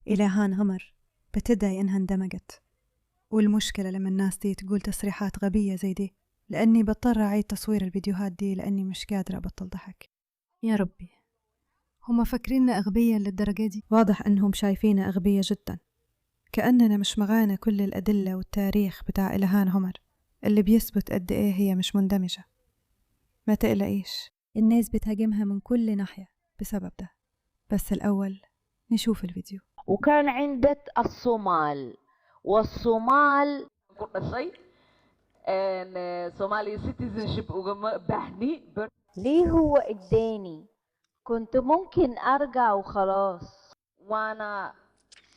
إلهان عمر بتدعي إنها اندمجت، والمشكلة لما الناس دي تقول تصريحات غبية زي دي، لأني بضطر أعيد تصوير الفيديوهات دي لأني مش قادرة أبطل ضحك. يا ربي، هما فاكريننا أغبياء للدرجة دي؟ واضح إنهم شايفينا أغبياء جدا، كأننا مش معانا كل الأدلة والتاريخ بتاع إلهان عمر اللي بيثبت قد إيه هي مش مندمجة. ما تقلقيش، الناس بتهاجمها من كل ناحية بسبب ده. بس الأول نشوف الفيديو. وكان عندك الصومال، والصومال ku dhashay Somali citizenship ugama baahni. ليه هو اداني؟ كنت ممكن ارجع وخلاص. Waana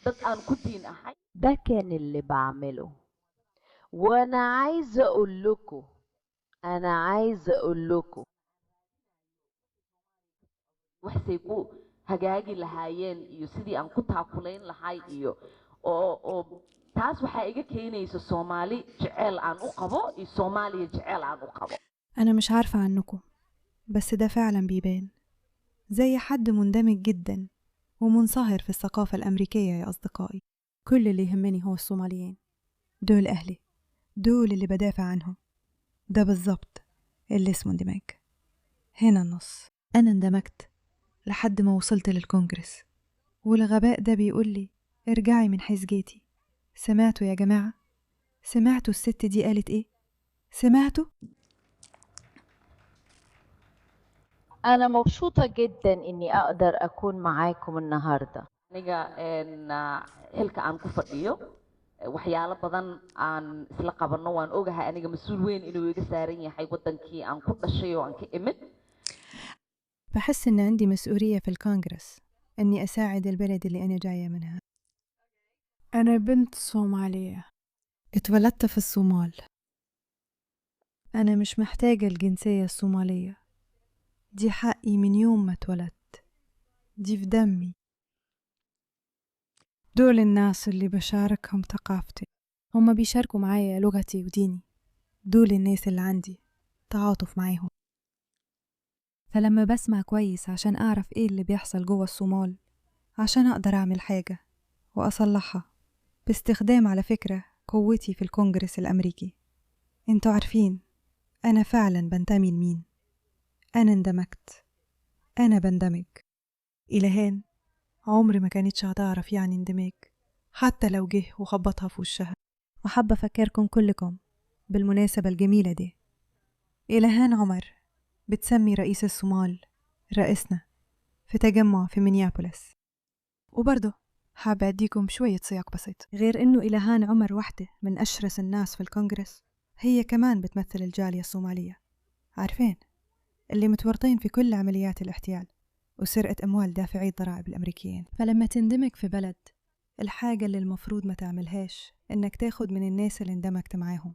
dad aan ku diin ahay. ده كان اللي بعمله. وانا عايزه اقول لكم، انا عايزه اقول لكم waxay ku hagaagi lahaayeen iyo sidii aan ku taakulayn lahay iyo oo taas waxaa iga keenaysa Soomaali jecel aan u qabo iyo Soomaaliya jecel aan u qabo. أنا مش عارفة عنكم، بس ده فعلا بيبان زي حد مندمج جدا ومنصهر في الثقافة الأمريكية. يا أصدقائي، كل اللي يهمني هو الصوماليين، دول أهلي، دول اللي بدافع عنهم. ده بالظبط اللي اسمه اندماج. هنا النص، أنا اندمجت لحد ما وصلت للكونجرس، والغباء ده بيقول لي ارجعي من حيث جيتي. سمعتوا يا جماعة؟ سمعتوا الست دي قالت ايه؟ سمعتوا؟ انا مبسوطه جدا اني اقدر اكون معاكم النهارده. Aniga xilka aan ku fadhiyo waxyaalo badan aan isla qabanno, waan ogahay aniga mas-uul weyn inuu iga saaran yahay wadankii aan ku dhashay oo aan ka imid. بحس إن عندي مسؤولية في الكونغرس إني أساعد البلد اللي أنا جاية منها. أنا بنت صومالية، اتولدت في الصومال. أنا مش محتاجة الجنسية الصومالية، دي حقي من يوم ما اتولدت، دي في دمي. دول الناس اللي بشاركهم ثقافتي، هما بيشاركوا معايا لغتي وديني. دول الناس اللي عندي تعاطف معاهم. فلما بسمع كويس عشان أعرف إيه اللي بيحصل جوه الصومال، عشان أقدر أعمل حاجة وأصلحها باستخدام على فكرة قوتي في الكونجرس الأمريكي. انتوا عارفين أنا فعلا بنتمي لمين. أنا اندمجت، أنا بندمج. إلهان عمري ما كانتش هتعرف يعني اندماج، حتى لو جه وخبطها في وشها. وحابة أفكركم كلكم بالمناسبة الجميلة دي، إلهان عمر بتسمي رئيس الصومال رئيسنا في تجمع في مينيابوليس. وبرضه حابة أديكم شوية سياق بسيط. غير إنه إلهان عمر واحدة من أشرس الناس في الكونغرس، هي كمان بتمثل الجالية الصومالية، عارفين اللي متورطين في كل عمليات الاحتيال وسرقة أموال دافعي الضرائب الأمريكيين. فلما تندمج في بلد، الحاجة اللي المفروض ما تعملهاش إنك تاخد من الناس اللي اندمجت معاهم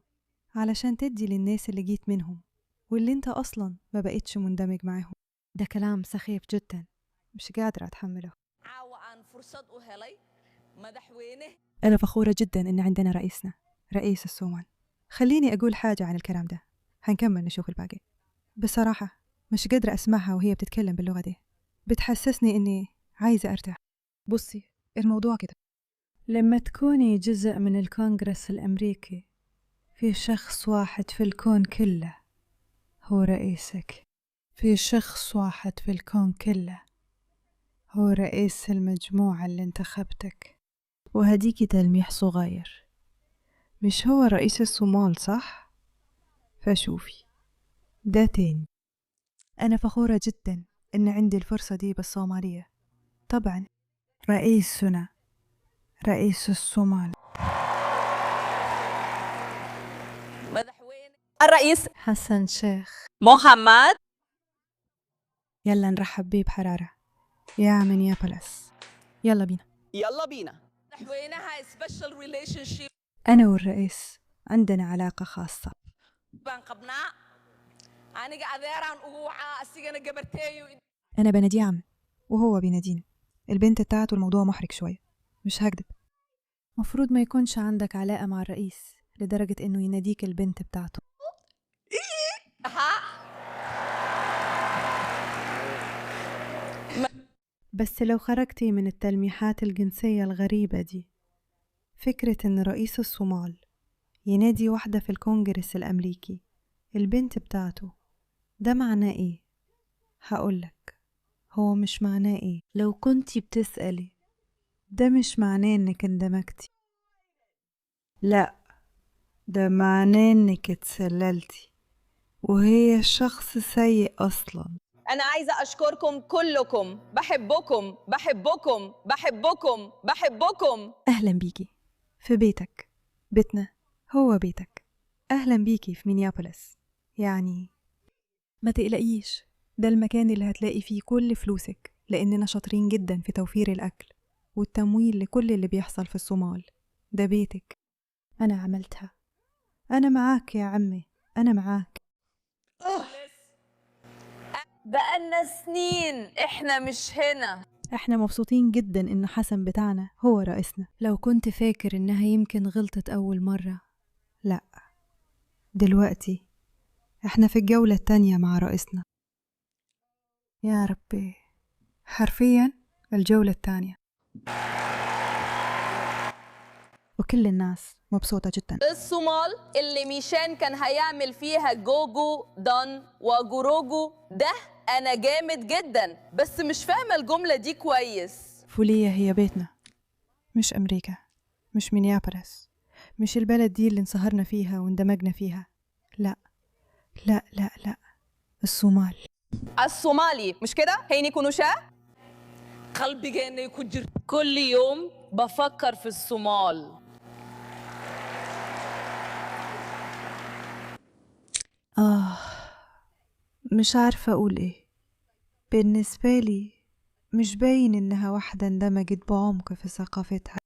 علشان تدي للناس اللي جيت منهم واللي انت أصلا ما بقيتش مندمج معاهم. ده كلام سخيف جدا، مش قادرة أتحمله. Caawa aan fursad u helay madaxweyne. أنا فخورة جدا إن عندنا رئيسنا، رئيس الصومال. خليني أقول حاجة عن الكلام ده، هنكمل نشوف الباقي. بصراحة مش قادرة أسمعها وهي بتتكلم باللغة دي، بتحسسني إني عايزة أرتاح. بصي الموضوع كده، لما تكوني جزء من الكونغرس الأمريكي، في شخص واحد في الكون كله هو رئيسك. في شخص واحد في الكون كله هو رئيس المجموعة اللي انتخبتك. وهديكي تلميح صغير، مش هو رئيس الصومال صح؟ فشوفي ده تاني. أنا فخورة جدا إن عندي الفرصة دي بالصومالية. طبعا رئيسنا، رئيس الصومال. Madaxweyne الرئيس حسن شيخ. محمد. يلا نرحب بيه بحرارة يا مينيابوليس. يلا بينا، يلا بينا. Madaxweynaha special relationship أنا والرئيس عندنا علاقة خاصة. baan qabnaa. Aniga adeeraan ugu wacaa, asigana gabarteeyo. أنا بناديه عم وهو بيناديني البنت بتاعته. الموضوع محرج شوية، مش هكدب. مفروض ما يكونش عندك علاقة مع الرئيس لدرجة إنه يناديك البنت بتاعته. Ahaa. بس لو خرجتي من التلميحات الجنسية الغريبة دي، فكرة إن رئيس الصومال ينادي واحدة في الكونجرس الأمريكي البنت بتاعته، ده معناه إيه؟ هقولك هو مش معناه إيه. لو كنتي بتسألي ده مش معناه إنك اندمجتي، لا، ده معناه إنك اتسللتي، وهي شخص سيء أصلا. أنا عايزة أشكركم كلكم، بحبكم بحبكم بحبكم بحبكم. أهلا بيكي في بيتك، بيتنا هو بيتك. أهلا بيكي في مينيابوليس. يعني ما تقلقيش، ده المكان اللي هتلاقي فيه كل فلوسك، لأننا شاطرين جدا في توفير الأكل والتمويل لكل اللي بيحصل في الصومال. ده بيتك. أنا عملتها، أنا معاك يا عمي، أنا معاك. بقالنا سنين إحنا مش هنا. احنا مبسوطين جدا إن حسن بتاعنا هو رئيسنا. لو كنت فاكر إنها يمكن غلطت أول مرة، لا، دلوقتي احنا في الجولة التانية مع رئيسنا. يا ربي، حرفيا الجولة التانية، وكل الناس مبسوطة جدا. الصومال اللي ميشان كان هيعمل فيها جوجو دان وجوروجو، ده أنا جامد جدا، بس مش فاهمة الجملة دي كويس. فولية هي بيتنا، مش أمريكا، مش مينيابوليس، مش البلد دي اللي انصهرنا فيها واندمجنا فيها. لا لا لا لا، الصومال. الصومالي مش كده؟ هيني كونوشا قلبي جاني كجر. كل يوم بفكر في الصومال. مش عارفة أقول إيه. بالنسبة لي مش باين إنها واحدة اندمجت بعمق في ثقافتها.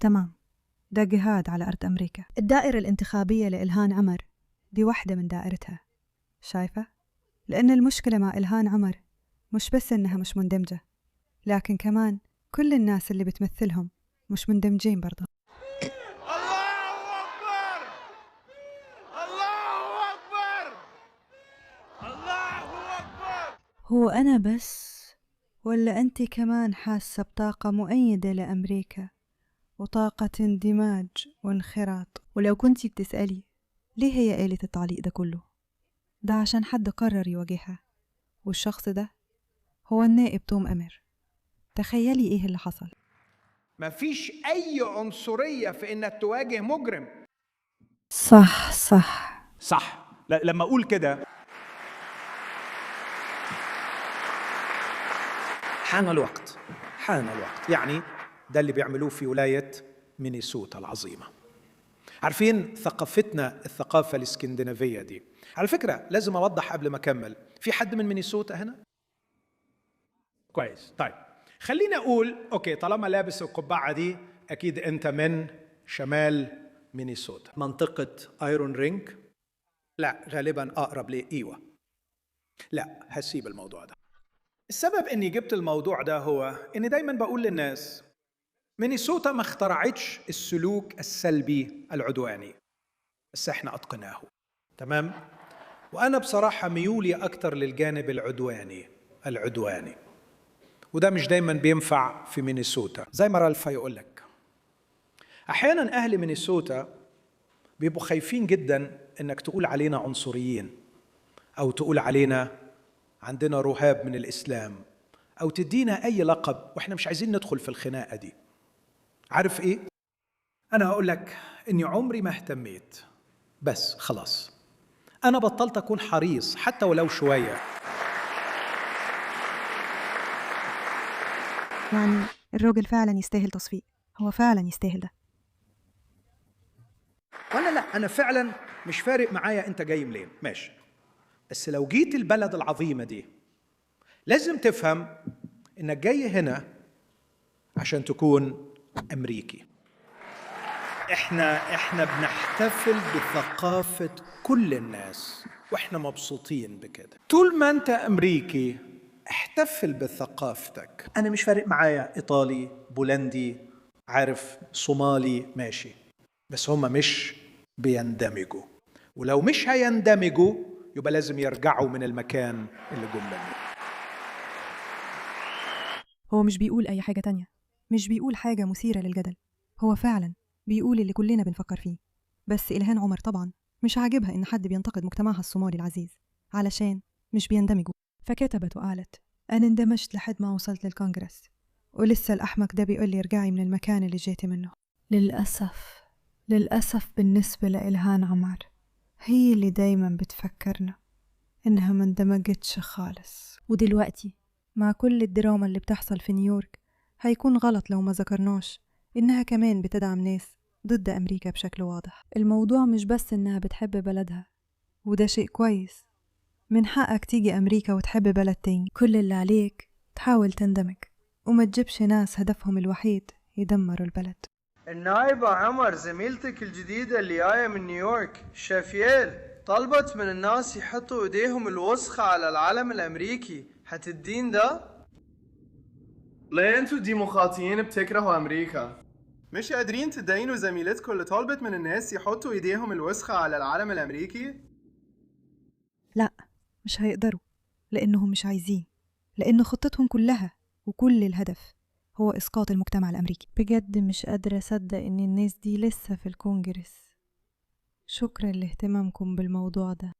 تمام، ده جهاد على أرض أمريكا. الدائرة الانتخابية لإلهان عمر دي واحدة من دائرتها، شايفة؟ لأن المشكلة مع إلهان عمر مش بس إنها مش مندمجة، لكن كمان كل الناس اللي بتمثلهم مش مندمجين برضه. الله أكبر، الله أكبر، الله أكبر. هو أنا بس ولا أنت كمان حاسة بطاقة مؤيدة لأمريكا وطاقة اندماج وانخراط؟ ولو كنتي بتسألي ليه هي قالت التعليق ده كله، ده عشان حد قرر يواجهها، والشخص ده هو النائب توم أمير. تخيلي إيه اللي حصل. مفيش أي عنصرية في إنك تواجه مجرم. صح صح صح. لا، لما أقول كده حان الوقت، حان الوقت. يعني ده اللي بيعملوه في ولاية مينيسوتا العظيمة. عارفين ثقافتنا، الثقافة الاسكندنافية دي. على فكرة لازم أوضح قبل ما أكمل، في حد من مينيسوتا هنا؟ كويس. طيب خلينا أقول okay، طالما لابس القبعة دي أكيد أنت من شمال مينيسوتا، منطقة Iron Ring. لا، غالبا أقرب لإيوة. لا، هسيب الموضوع ده. السبب إني جبت الموضوع ده هو إني دايما بقول للناس مينيسوتا ما اخترعتش السلوك السلبي العدواني، بس احنا أتقناه. تمام؟ وأنا بصراحة ميولي أكتر للجانب العدواني العدواني، وده مش دايما بينفع في مينيسوتا. زي ما رالف يقول لك، أحيانا أهل مينيسوتا بيبقوا خايفين جدا إنك تقول علينا عنصريين، أو تقول علينا عندنا رهاب من الإسلام، أو تدينا أي لقب، وإحنا مش عايزين ندخل في الخناقة دي. عارف إيه؟ أنا هقول لك إني عمري ما اهتميت، بس خلاص أنا بطلت أكون حريص حتى ولو شوية. يعني الراجل فعلا يستاهل تصفيق، هو فعلا يستاهل ده. ولا لا، أنا فعلا مش فارق معايا أنت جاي منين، ماشي، بس لو جيت البلد العظيمة دي لازم تفهم إنك جاي هنا عشان تكون أمريكي. احنا بنحتفل بثقافة كل الناس واحنا مبسوطين بكده. طول ما انت امريكي احتفل بثقافتك. انا مش فارق معايا ايطالي، بولندي، عارف، صومالي، ماشي، بس هم مش بيندمجوا، ولو مش هيندمجوا يبقى لازم يرجعوا من المكان اللي جم منه. هو مش بيقول أي حاجة تانية، مش بيقول حاجة مثيرة للجدل، هو فعلا بيقول اللي كلنا بنفكر فيه. بس إلهان عمر طبعا مش عاجبها إن حد بينتقد مجتمعها الصومالي العزيز علشان مش بيندمجوا. فكتبت وقالت: أنا اندمجت لحد ما وصلت للكونغرس، ولسه الأحمق ده بيقول لي ارجعي من المكان اللي جيتي منه. للأسف للأسف بالنسبة لإلهان عمر، هي اللي دايما بتفكرنا إنها ما اندمجتش خالص. ودلوقتي مع كل الدراما اللي بتحصل في نيويورك، هيكون غلط لو ما ذكرناش إنها كمان بتدعم ناس ضد أمريكا بشكل واضح. الموضوع مش بس إنها بتحب بلدها، وده شيء كويس، من حقك تيجي أمريكا وتحب بلد تاني، كل اللي عليك تحاول تندمج وما تجيبش ناس هدفهم الوحيد يدمروا البلد. النائبة عمر زميلتك الجديدة اللي جاية من نيويورك شافييل طلبت من الناس يحطوا ايديهم الوسخة على العلم الأمريكي، هتدين ده؟ ليه انتوا الديمقراطيين بتكرهوا أمريكا؟ مش قادرين تدينوا زميلتكم اللي طلبت من الناس يحطوا ايديهم الوسخة على العلم الأمريكي؟ لا، مش هيقدروا، لأنهم مش عايزين، لأن خطتهم كلها وكل الهدف هو إسقاط المجتمع الأمريكي. بجد مش قادرة أصدق إن الناس دي لسه في الكونجرس. شكرا لاهتمامكم بالموضوع ده.